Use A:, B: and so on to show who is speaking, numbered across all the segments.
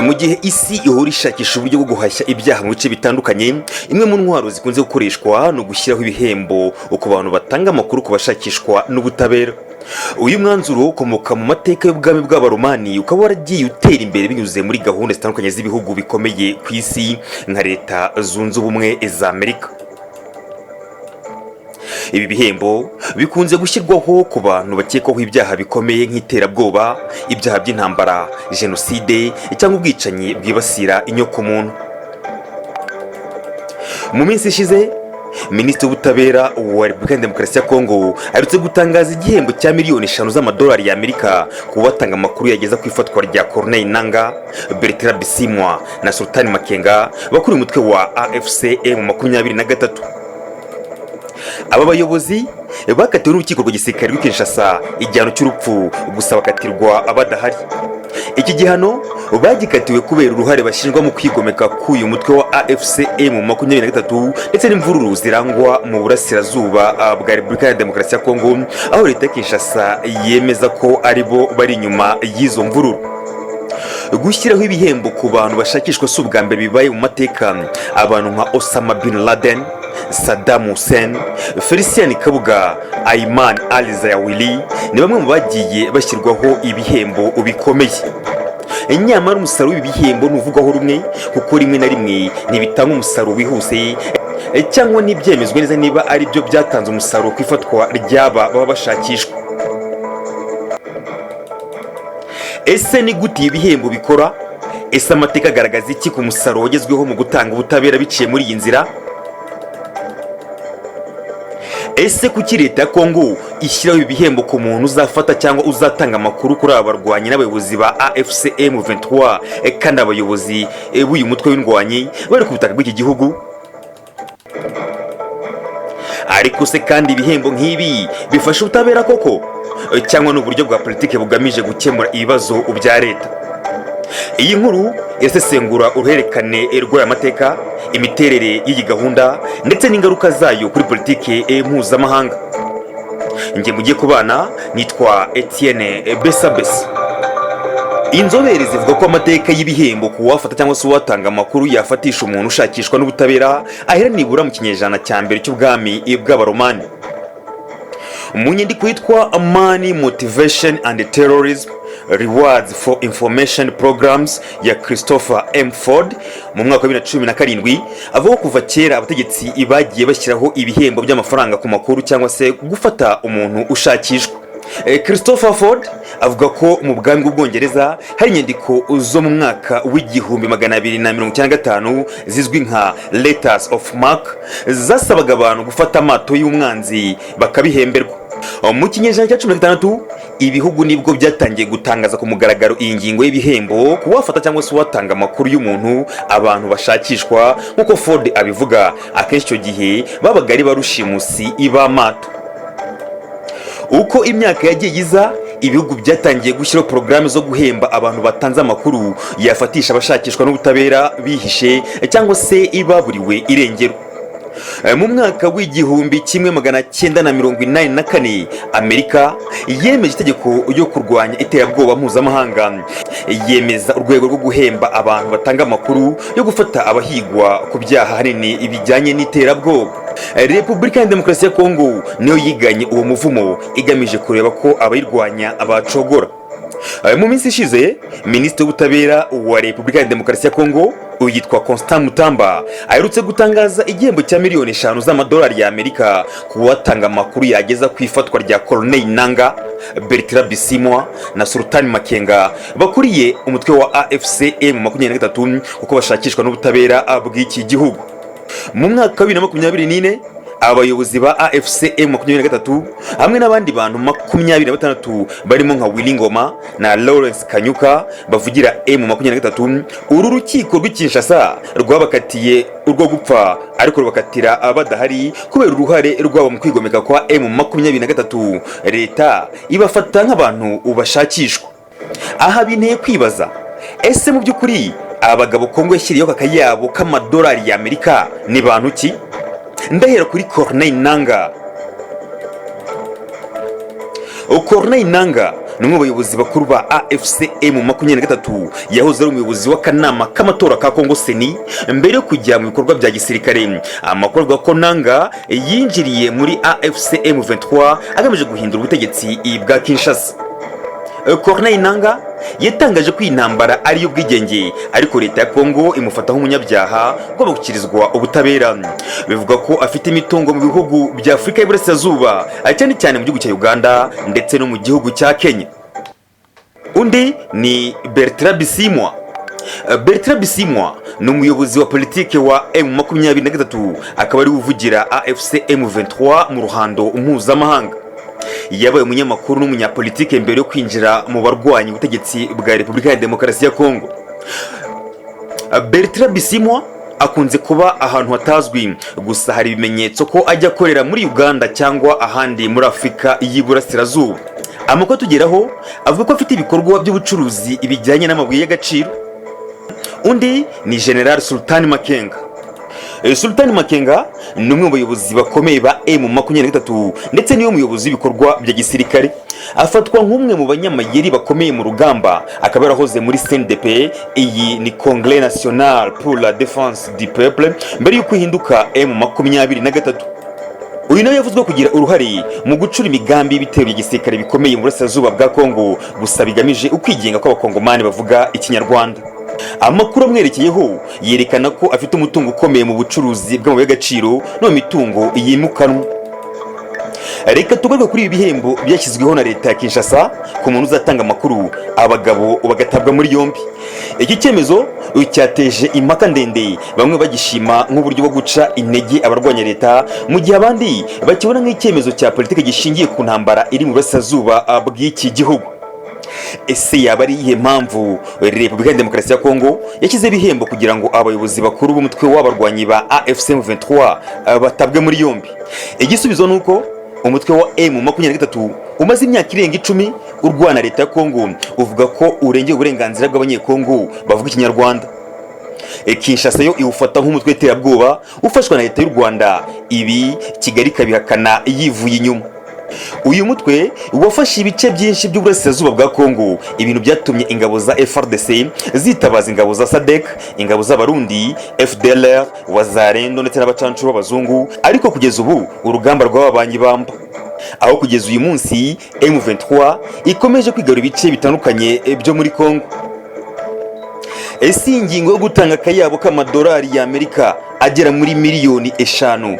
A: Mu gihe isi ihora ishakisha uburyo bwo guhashya ibyaha mu bice bitandukanye, imwe mu ntwaro zikunze gukoreshwa ni ugushyiraho ibihembo ku bantu batanga amakuru ku bashakishwa n'ubutabera. Uyu mwanzuro ukomoka mu mateka y'ubwami bw'Abaromani, ukaba waragiye utera imbere binyuze muri gahunda zitandukanye z'ibihugu bikomeye ku isi nka Leta Zunze Ubumwe za Amerika. Ibi bihembo bikunze gushyirwaho ku bantu bakekwaho ibyaha bikomeye nk'iterabwoba, ibyaha by'intambara, jenoside cyangwa ubwicanyi bwibasira inyokomuntu. Mu minsi ishize, Minisitiri w'Ubutabera wa Repubulika ya Demokarasi ya Kongo aherutse gutangaza igihembo cya miliyoni 5 z'amadolari y'Amerika ku batanga amakuru yageza ku ifatwa rya Corneille Nanga, Bertrand Bisimwa na Sultani Makenga bakuriye umutwe wa AFC M23. Aba bayobozi bakatiwe n'urukiko rwa gisirikare rw'i Kinshasa igihano cy'urupfu, gusa bakatirwa badahari. Iki gihano bagikatiwe kubera uruhare bashinjwa mu kwigomeka k'uyu mutwe wa AFC M23 ndetse n'imvururu zirangwa mu burasirazuba bwa Repubulika ya Demokarasi ya Kongo, aho leta ya Kinshasa yemeza ko ari bo bari inyuma y'izo mvururu. Gushyiraho ibihembo ku bantu bashakishwa si ubwa mbere bibaye mu mateka. Abantu nka Osama bin Laden, Saddam Hussein, Felicien Kabuga, Ayman al Zawahiri ni bamwe mu bagiye bashyirwaho ibihembo bikomeye. Nyamara umusaruro w'ibi bihembo ntuvugwaho rumwe, kuko rimwe na rimwe ntibitanga umusaruro wihuse cyangwa ntibyemezwe neza niba ari byo byatanze umusaruro ku ifatwa ry'aba baba bashakishwa. Ese ni gute ibi bihembo bikora? Ese amateka agaragaza iki ku musaruro wagezweho mu gutanga ubutabera biciye muri iyi nzira? Ese kuki leta ya Kongo ishyiraho ibi bihembo ku muntu uzafata cyangwa uzatanga amakuru kuri aba barwanyi n'abayobozi ba AFC M23, kandi abayobozi b'uyu mutwe w'indwanyi bari ku butaka bw'iki gihugu? Ariko se kandi ibihembo nk'ibi bifasha ubutabera koko, cyangwa ni uburyo bwa politiki bugamije gukemura ibibazo bya leta? Iyi nkuru irasesengura uruhererekane rw'aya mateka, imiterere y'iyi gahunda ndetse n'ingaruka zayo kuri politiki mpuzamahanga. Njye mugiye kubana nitwa Etienne Besabesa. Inzobere zivuga ko amateka y'ibihembo ku wafata cyangwa se uwatanga amakuru yafatisha umuntu ushakishwa n'ubutabera ahera nibura mu kinyejana cya mbere cy'ubwami bw'Abaromani. Mu nyandiko yitwa "Money Motivation and Terrorism: Rewards for Information Programs" ya Christopher M Ford mu mwaka wa 2017, avuga ko kuva kera abategetsi bagiye bashyiraho ibihembo by'amafaranga ku makuru cyangwa se gufata umuntu ushakishwa. Christopher Ford avuga ko mu bwami bw'Ubwongereza hari inyandiko zo mu mwaka w'1295 zizwi nka Letters of Marque zasabaga abantu gufata amato y'umwanzi bakabihemberwa. Mu kinyejana cya 16, ibihugu nibwo byatangiye gutangaza ku mugaragaro iyi ngingo y'ibihembo ku wafata cyangwa se uwatanga amakuru y'umuntu abantu bashakishwa. Nk'uko Ford abivuga, akenshi icyo gihe babaga ari ba rushimusi b'amato. Uko imyaka yagiye iza, ibihugu byatangiye gushyiraho porogaramu zo guhemba abantu batanze amakuru yafatisha abashakishwa n'ubutabera bihishe cyangwa se baburiwe irengero. Mu mwaka w'1984, Amerika yemeje itegeko ryo kurwanya iterabwoba mpuzamahanga, yemeza urwego rwo guhemba abantu batanga amakuru yo gufata abahigwa ku byaha ahanini bijyanye n'iterabwoba. Repubulika ya Demokarasi ya Kongo niyo yiganye uwo muvumo, igamije kureba ko abayirwanya bacogora. Mu minsi ishize, Minisitiri w'Ubutabera wa Repubulika ya Demokarasi ya Kongo, uyu yitwa Constant Mutamba, aherutse gutangaza igihembo cya miliyoni 5 z'amadolari y'Amerika ku watanga amakuru yageza ku ifatwa rya Corneille Nanga, Bertrand Bisimwa na Sultani Makenga bakuriye umutwe wa AFC M23, kuko bashakishwa n'ubutabera bw'iki gihugu. Mu mwaka wa 2024, abayobozi ba AFC M23 hamwe n'abandi bantu 26 barimo nka Willy Ngoma na Lawrence Kanyuka bavugira M23, uru rukiko rw'i Kinshasa rwabakatiye urwo gupfa, ariko rubakatira badahari kubera uruhare rwabo mu kwigomeka kwa M23, leta ibafata nk'abantu bashakishwa. Aha binteye kwibaza: ese mu by'ukuri aba bagabo Kongo yashyiriyeho akayabo k'amadolari y'Amerika ni bantu ki? Ndahera kuri Corneille Nanga. Corneille Nanga ni umwe mu bayobozi bakuru ba AFC M23. Yahoze ari umuyobozi w'akanama k'amatora ka Kongo, CENI, mbere yo kujya mu bikorwa bya gisirikare. Amakuru avuga ko Nanga yinjiriye muri AFC M23 agamije guhindura ubutegetsi bwa Kinshasa. Corneille Nanga yatangaje ko iyi ntambara ari iy'ubwigenge, ariko leta ya Kongo imufata nk'umunyabyaha ugomba gushyikirizwa ubutabera. Bivuga ko afite imitungo mu bihugu bya Afurika y'Iburasirazuba, cyane cyane mu gihugu cya Uganda ndetse no mu gihugu cya Kenya. Undi ni Bertrand Bisimwa. Bertrand Bisimwa ni umuyobozi wa politike wa M23, akaba ari uvugira AFC M23 mu ruhando mpuzamahanga. Yabaye umunyamakuru n'umunyapolitike mbere yo kwinjira mu barwanya ubutegetsi bwa Repubulika ya Demokarasi ya Kongo. Bertrand Bisimwa akunze kuba ahantu hatazwi, gusa hari ibimenyetso ko ajya akorera muri Uganda cyangwa ahandi muri Afurika y'Iburasirazuba. Amakuru atugeraho avuga ko afite ibikorwa by'ubucuruzi bijyanye n'amabuye y'agaciro. Undi ni General Sultan Makenga. Sultan Makenga ni umwe mu bayobozi bakomeye ba M23 ndetse niwe muyobozi w'ibikorwa bya gisirikare. Afatwa nk'umwe mu banyamayeri bakomeye mu rugamba, akaba yarahoze muri CNDP, iyi ni Congrès National pour la Défense du Peuple, mbere y'uko ihinduka M23. Uyu nawe yavuzwe kugira uruhare mu gucura imigambi y'ibitero bya gisirikare bikomeye mu burasirazuba bwa Kongo, gusa bigamije ukwigenga kw'Abakongomani bavuga Ikinyarwanda. Amakuru amwerekeyeho yerekana ko afite umutungo ukomeye mu bucuruzi bw'amabuye y'agaciro no mu mitungo yimukanwa. Reka tugaruke kuri ibi bihembo byashyizweho na leta ya Kinshasa ku muntu uzatanga amakuru, abagabo bagatabwa muri yombi. Iki cyemezo cyateje impaka ndende, bamwe bagishima nk'uburyo bwo guca intege abarwanya leta, mu gihe abandi bakibona nk'icyemezo cya politiki gishingiye ku ntambara iri mu burasirazuba bw'iki gihugu. Ese yaba ari iyihe mpamvu Repubulika ya Demokarasi ya Kongo yashyizeho ibihembo kugira ngo abayobozi bakuru b'umutwe w'abarwanyi ba AFC M23 batabwe muri yombi? Igisubizo ni uko umutwe wa M23 umaze imyaka irenga 10 urwana leta ya Kongo, uvuga ko urengera uburenganzira bw'Abanyekongo bavuga Ikinyarwanda. Kinshasa yo iwufata nk'umutwe w'iterabwoba ufashwa na leta y'u Rwanda. Ibi Kigali ikabihakana yivuye inyuma. Uyu mutwe wafashe ibice byinshi by'uburasirazuba bwa Kongo, ibintu byatumye ingabo za FARDC zitabaza ingabo za SADC, ingabo z'Abarundi, FDLR, Wazalendo ndetse n'abacancuro b'abazungu, ariko kugeza ubu urugamba rw'ababanyi bamba, aho kugeza uyu munsi M23 ikomeje kwigarura ibice bitandukanye byo muri Kongo. Ese iyi ngingo yo gutanga akayabo k'amadolari y'Amerika agera muri miliyoni 5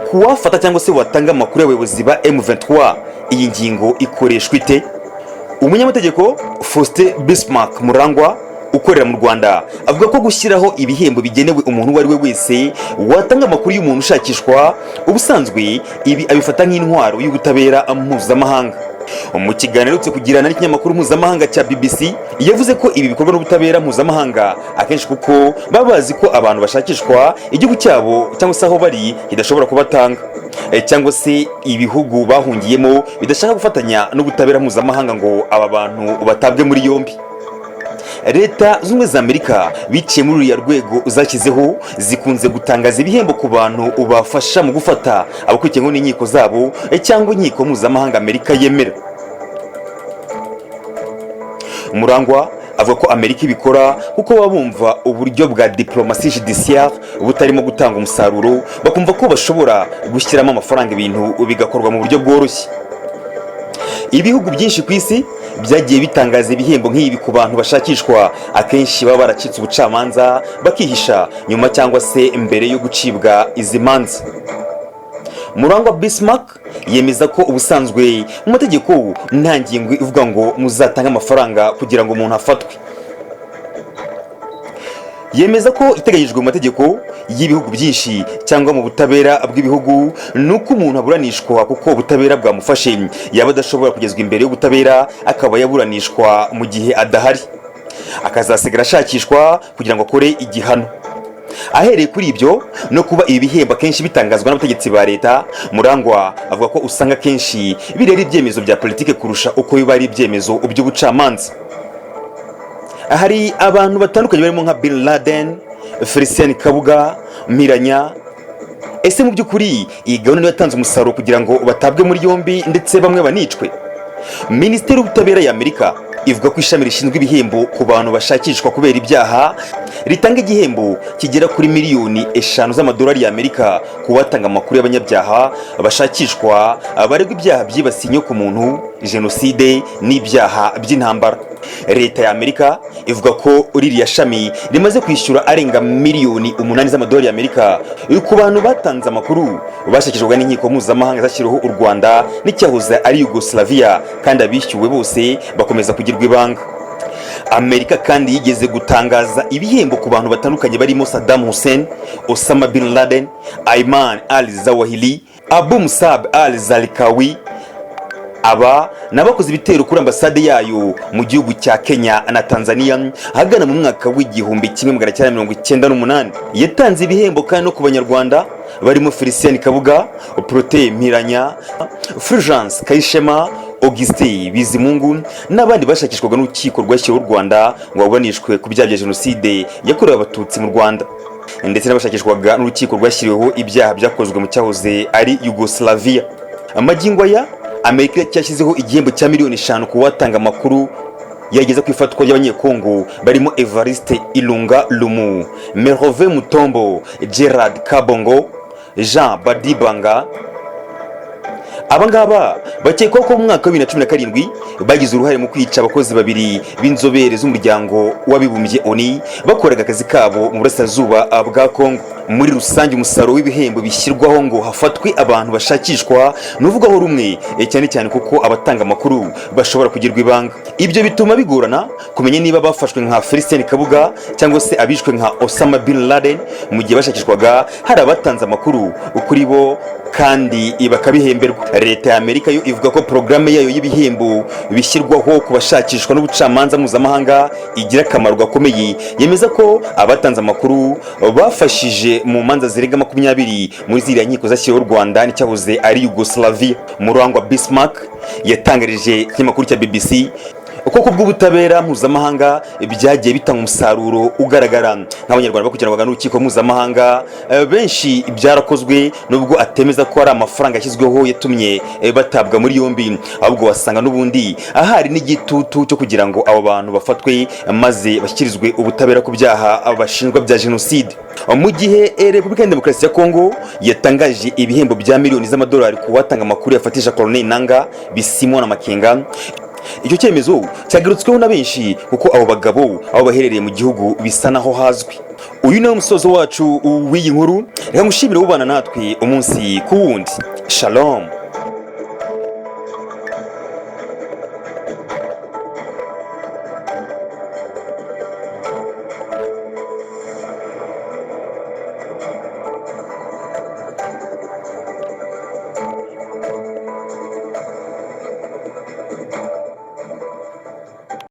A: kuwafata cyangwa se watanga amakuru y'abayobozi ba M23, iyi ngingo ikoreshwa ite? Umunyamategeko Faustin Bismarck Murangwa ukorera mu Rwanda avuga ko gushyiraho ibihembo bigenewe umuntu uwo ari we wese watanga amakuru y'umuntu ushakishwa, ubusanzwe ibi abifata nk'intwaro y'ubutabera mpuzamahanga. Mu kiganiro aherutse kugirana n'ikinyamakuru mpuzamahanga cya BBC, yavuze ko ibi bikorwa n'ubutabera mpuzamahanga akenshi kuko baba bazi ko abantu bashakishwa igihugu cyabo cyangwa se aho bari kidashobora kubatanga, cyangwa se ibihugu bahungiyemo bidashaka gufatanya n'ubutabera mpuzamahanga ngo aba bantu batabwe muri yombi. Leta Zunze Ubumwe za Amerika, biciye muri ruriya rwego zashyizeho, zikunze gutangaza ibihembo ku bantu bafasha mu gufata abakurikiranweho n'inkiko zabo cyangwa inkiko mpuzamahanga Amerika yemera. Murangwa avuga ko Amerika ibikora kuko baba bumva uburyo bwa diplomatie judiciaire butarimo gutanga umusaruro, bakumva ko bashobora gushyiramo amafaranga ibintu bigakorwa mu buryo bworoshye. Ibihugu byinshi ku isi byagiye bitangaza ibihembo nk'ibi ku bantu bashakishwa, akenshi baba baracitse ubucamanza bakihisha nyuma cyangwa se mbere yo gucibwa izi manza. Murangwa Bismarck yemeza ko ubusanzwe mu mategeko nta ngingo ivuga ngo muzatange amafaranga kugira ngo umuntu afatwe. Yemeza ko iteganyijwe mu mategeko y'ibihugu byinshi cyangwa mu butabera bw'ibihugu ni uko umuntu aburanishwa kuko ubutabera bwamufashe, yaba adashobora kugezwa imbere y'ubutabera akaba yaburanishwa mu gihe adahari, akazasigara ashakishwa kugira ngo akore igihano. Ahereye kuri ibyo no kuba ibi bihembo akenshi bitangazwa n'abategetsi ba leta, Murangwa avuga ko usanga akenshi biri ari ibyemezo bya politike kurusha uko biba ari ibyemezo by'ubucamanza. Hari abantu batandukanye barimo nka Bin Laden, Felicien Kabuga, Mpiranya. Ese mu by'ukuri iyi gahunda niyo yatanze umusaruro kugira ngo batabwe muri yombi ndetse bamwe banicwe? Minisiteri y'Ubutabera ya Amerika ivuga ko ishami rishinzwe ibihembo ku bantu bashakishwa kubera ibyaha ritanga igihembo kigera kuri miliyoni 5 z'amadolari y'Amerika ku batanga amakuru y'abanyabyaha bashakishwa baregwa ibyaha byibasiye inyokomuntu, jenoside n'ibyaha by'intambara. Leta ya Amerika ivuga ko ririya shami rimaze kwishyura arenga miliyoni 8 z'amadolari y'Amerika ku bantu batanze amakuru bashakishwaga n'inkiko mpuzamahanga zashyiriweho u Rwanda n'icyahoze ari Yugoslavia, kandi abishyuwe bose bakomeza kugirwa ibanga. Amerika kandi yigeze gutangaza ibihembo ku bantu batandukanye barimo Saddam Hussein, Osama bin Laden, Ayman al Zawahiri, Abu Musab al Zarqawi. Aba ni abakoze ibitero kuri ambasade yayo mu gihugu cya Kenya na Tanzania ahagana mu mwaka w'1998. Yatanze ibihembo kandi no ku Banyarwanda barimo Felicien Kabuga, Protais Mpiranya, Fulgence Kayishema, Augustin Bizimungu n'abandi bashakishwaga n'urukiko rwashyiriweho u Rwanda ngo baburanishwe ku byaha bya jenoside yakorewe Abatutsi mu Rwanda, ndetse n'abashakishwaga n'urukiko rwashyiriweho ibyaha byakozwe mu cyahoze ari Yugoslavia. Amagingo aya, Amerika cyashyizeho igihembo cya miliyoni 5 ku watanga amakuru yageza ku ifatwa ry'Abanyekongo barimo Evariste Ilunga Lumu, Merove Mutombo, Gerard Kabongo, Jean Badibanga. Aba ngaba bakekwaho ko mu mwaka wa 2017 bagize uruhare mu kwica abakozi babiri b'inzobere z'Umuryango w'Abibumbye ONU bakoraga akazi kabo mu burasirazuba bwa Kongo. Muri rusange, umusaruro w'ibihembo bishyirwaho ngo hafatwe abantu bashakishwa ntuvugwaho rumwe, cyane cyane kuko abatanga amakuru bashobora kugirwa ibanga. Ibyo bituma bigorana kumenya niba bafashwe nka Felicien Kabuga cyangwa se abishwe nka Osama bin Laden mu gihe bashakishwaga hari abatanze amakuru kuri bo kandi bakabihemberwa. Leta ya Amerika yo ivuga ko porogaramu yayo y'ibihembo bishyirwaho ku bashakishwa n'ubucamanza mpuzamahanga igira akamaro gakomeye. Yemeza ko abatanze amakuru bafashije mu manza zirenga 20 muri ziriya nkiko zashyiriweho u Rwanda n'icyahoze ari Yugoslavia. Murangwa Bismarck yatangarije ikinyamakuru cya BBC ko ku bw'ubutabera mpuzamahanga byagiye bitanga umusaruro ugaragara, nk'Abanyarwanda bakurikiranwaga n'urukiko mpuzamahanga benshi byarakozwe, nubwo atemeza ko ari amafaranga yashyizweho yatumye batabwa muri yombi, ahubwo wasanga n'ubundi ahari n'igitutu cyo kugira ngo abo bantu bafatwe maze bashyikirizwe ubutabera ku byaha bashinjwa bya jenoside. Mu gihe Repubulika ya Demokarasi ya Kongo yatangaje ibihembo bya miliyoni z'amadolari ku watanga amakuru yafatisha Colonel Nanga, Bisimwa na Makenga, icyo cyemezo cyagarutsweho na benshi kuko abo bagabo aho baherereye mu gihugu bisa naho hazwi. Uyu niwo musozo wacu w'iyi nkuru. Reka ngushimire ubana natwe umunsi ku wundi. Shalom.